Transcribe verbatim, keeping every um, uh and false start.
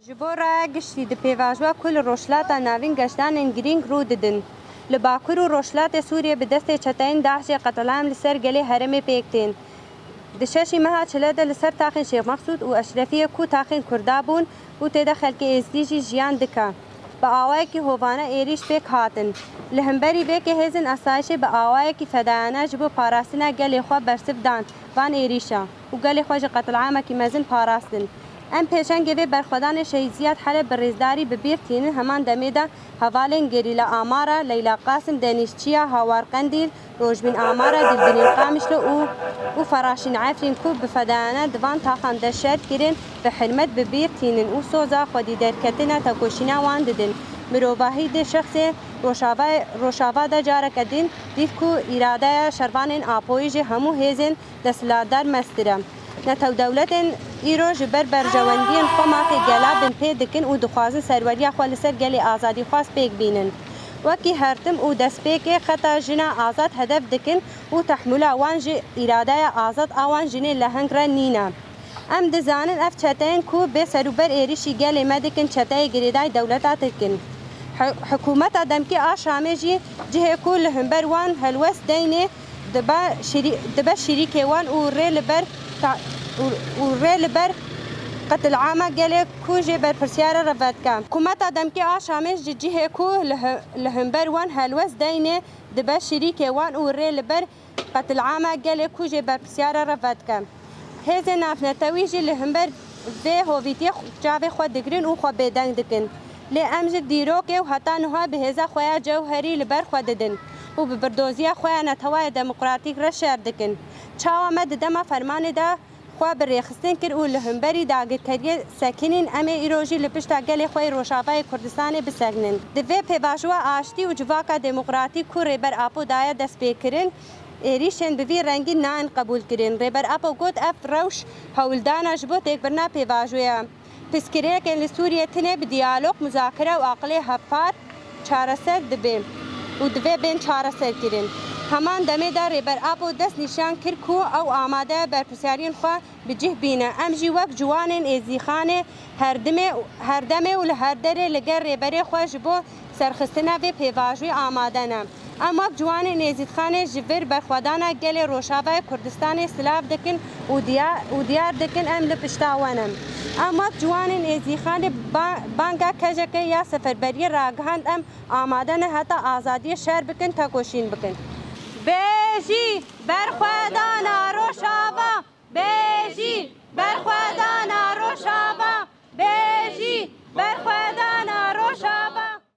Ji bo raya giştî di pêvajoya ku li Rojhilata Navîn geşdanên girîng rû didin. Li Bakur û Rojhilatê Sûriyê bi destê çeteyên DAIŞê qetilam li ser gelê herêmê pêk tên. Di şeşî meha çile de li ser taxên Şêx Meqsûd û Eşrefiyê ku taxên Kurda bûn û tê de xelkê Êzidî jî jiyan dike, bi awayekî hovane êrîş pêk hatin. Li hemberî vê ke hêzên asayişê bi awayekî fedayane ji bo parastina gelê xwe bersiv dan van êrîşa û gelê xwe ji qetilamekî mezin parastin. Em pêşengê vê berxwedanê Şehîd Ziyad Heleb bi rêzdarî bi bîr tînin, heman demê de hevalên gerîla Amara, Leyla Qasim, Denîz Çiya, Hawar Qendîl, Rojbîn Amara, Dildinîn Qamişlo û, û Feraşîn Efrîn ku bi fedayane di van taxan de şer kirin, bi hirmet bi bîr tînin û soza xwedî derketina tekoşîna wan didin. Mirovahî dê şexsê Rojava-, Rojava de careke din dît ku îradeya şervanên Apoyî ji hemû hêzên desthilatdar mestir e. Netewdewletên îro ji ber berjewendiyên xwe mafê gela binpê dikin û dixwazin serweriya xwe li ser gelê azadîxwaz pêk bînin. Wekî hertim û destpêkê xeta jina azad hedef dikin û tehmûla wan ji îradeya azad a wan jinê leheng re nîne. Em dizanin ev çeteyên ku bê serûber êrîşî gelê me dikin, çeteyê girêdayî dewleta Tirk in. Hi-, hikûmeta demkî a Şamê jî cihê ku li hember wan helwest deynê dibe şirî-, dibe şirîkê wan û rê li ber ta-, û, û rê li ber qetilama gelê ku jê berpirsiyar e re vedike. Hikûmeta demkî a Şamê ji cihê ku li he-, li hember wan helwest deynê dibe şirîkê wan û rê li ber qetilama gelê ku jê berpirsiyar e re vedike. Hêzên navnetewî jî li hember vê hovîtiyê xwe, çavê xwe digirin û xwe bêdeng dikin. Lê em ji dîrokê û heta niha bi hêza xwe ya cewherî li ber xwe didin û bi birdoziya xwe ya netewayê demokratîk re şer dikin. Çawa me di dema fermanê de xwe bi rêxistin kir û li hemberî dagirkeriyê sekinîn, em ê îro jî li pişta gelê xwe yê Rojavayê Kurdistanê bisekinin. Di vê pêvajoya aştî û civaka demokratîk ku Rêber Apo daye destpêkirin, êrîşên bi vî rengî nayên qebûlkirin. Rêber Apo got, ev rewş hewldana ji bo têkbirina pêvajoya. Piskirêkên li Sûriyê tenê bi diyalog, muzakere û aqilê hevpar çareser dibe û divê bên çareserkirin. Heman demê de Rêber Apo dest nîşan kir ku ew amade ye berpirsyariyên xwe bi cih bîne. Em jî wek ciwanên Êzîxanê herdimê, herdemê û li her derê li gel rêberê xwe ji bo serxistina vê pêvajoyê amade ne. Em wek ciwanên Êzîdxanê ji vir berxwedana gelê Rojavayê Kurdistanê silav dikin û diya-, û diyar dikin em li pişta we ne. Em wek ciwanên Êzîdxanê ba-, banga kejeke ya seferberiyê ragihand, em amade ne heta azadiyê şer bikin, tekoşîn bikin. Bêjî berxwedana Rojava! Bêjî berxwedana Rojava! Bêjî berxwe-